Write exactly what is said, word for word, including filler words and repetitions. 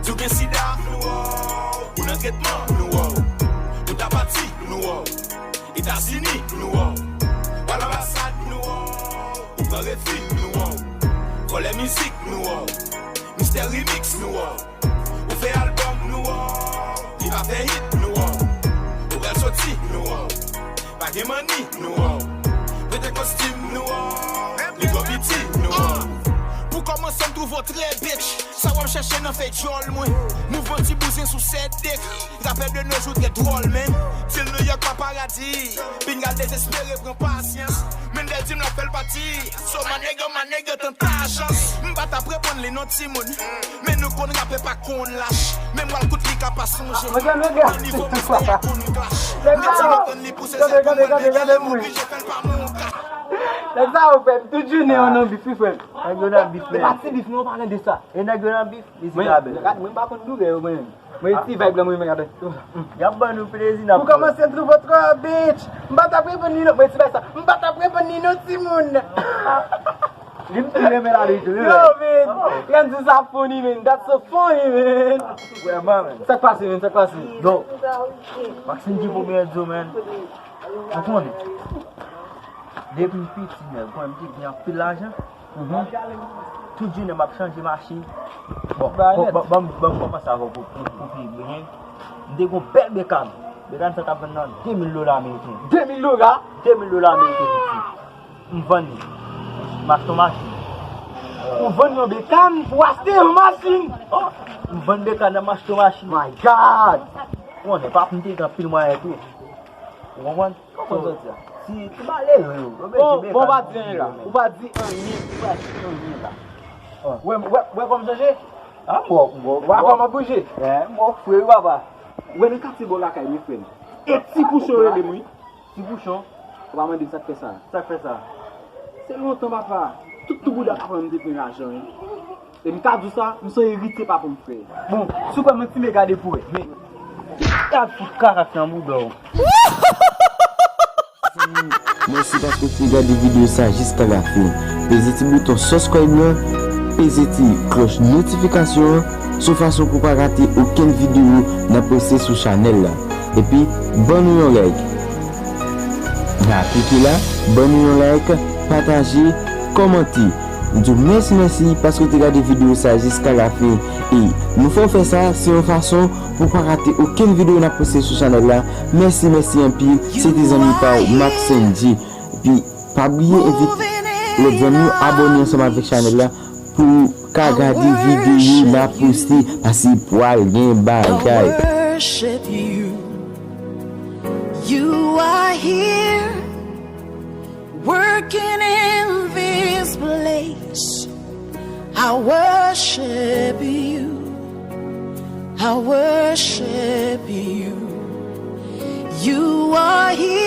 Si w gen sida, nou wè w. Ou nan tretman, nou wè w. Ou ta pati, nou wè w. Etazini, nou wè w. W al anbasad, nou wè w. Ou pran refi, nou wè w. Vòlè mizik, nou wè w. Mistè remix, nou wè w. Ou fè albòm, nou wè w. Li pa fè hit, nou wè w. Ou pral soti, nou wè w. Pa gen manni, nou wè w. Prete kostim, nou wè w. Li twò piti, nou wè w. Pou kòmanse, m twouve w trè bitch. Sa w ap chèche nan fè djòl mwen. Mouvman ti bouzen sou sèt dek. Rapè de nos jours trè dwòl, men. Til New York pa paradi. Pinga l dezespere, pran pasyans. Men l di m l ap fè l pati. So my nigga, my nigga, tanta chans. M pa t ap reponn li non timoun. Men nou konn rapè pa konn lach. Menm wal kout li ka pa sonje. Nan nivo mistè a konn clash. Men ti nou tann li pouse zèl pou mwen, men genlè m oblije fè l pa monka. Nèg sa yo fè m tout jounen yo nan bif wi frè m. Nèg yo nan bif, men. Se pa ti bif non, pa nan de sa. E nèg yo nan bif, li di gade. Mwen pa konn doulè yo mwen. Mwen ti vibe la mwen gade. Y ap ban nou plezi nan. Pou kòmanse m twouve w twò bitch. M pa t ap reponn li non, mwen ti bay sa. M pa t ap reponn li non timoun. Li m tou renmen la li tou. Yo man. Lè m di sa funny man. That's so funny man. Vrèman man. Sa k pase man, sa k pase? Non. Maxine di pou mwen di w man. Ou konnen. Depi m piti nèg, konnen m te gen anpil lajan. Tout jounen m ap chanje machin. Bon, bon, bon, bon, bon, m kòmanse avè w pou, pou, pou pi byen. M te gon bèl bekàn. Bekàn sa t ap vann nan de mil dola ameriken. De mil dola? De mil dola ameriken piti. M vann li. M achte yon machin. Ou vann yon bekàn pou achte yon machin? Oh, m vann bekàn nan m achte yon machin. My God! Konnen pap m te gen anpil mwayen tou. Ou konprann? Kòman w santi a? Ti, ti malere yo. Yo bezwen bon, bon, ou pa di anyen la. Ou pa di anyen, ou pa di anyen la. Wè, wè, wè kòman m chanje? A, m wè, m wè. Wè kòman m ap bouje? Wè, m wè w fre wi papa. Wè nan katye bò lakay mwen frè m. E ti pouchon rele m wi. Ti pouchon? Ou pa mande m sa k fè sa. Sa k fè sa? Se lontan papa. Tout, tout bouda papa m te pran lajan wi. E m ka di w sa, m se eritye papa m frè. Bon, si w kwè manti men gade pou wè. Men. Gad fout kaka nan bouda w. Mèsi paske w te gade videyo sa jiska lafen. Peze ti bouton subscribe lan, peze ti klòch notifikasyon an, sou fason pou w pa rate okenn videyo n ap poste sou chanèl la. Epi, ban nou yon like. N a klike la, ban nou yon like, pataje, kòmante. M di w mèsi, mèsi paske w te gade videyo sa jiska lafen. E nou fè w fè sa, se yon fason pou w pa rate okenn videyo n ap poste sou chanèl la. Mèsi, mèsi anpil. Se te zanmi pa w, Max N J. Epi, pa bliye envite lòt zanmi w abòne ansanm avèk chanèl la pou w ka gade videyo n ap poste, paske pral gen bagay. I worship you. You are here, working in this place. I worship you. I worship you. You are here.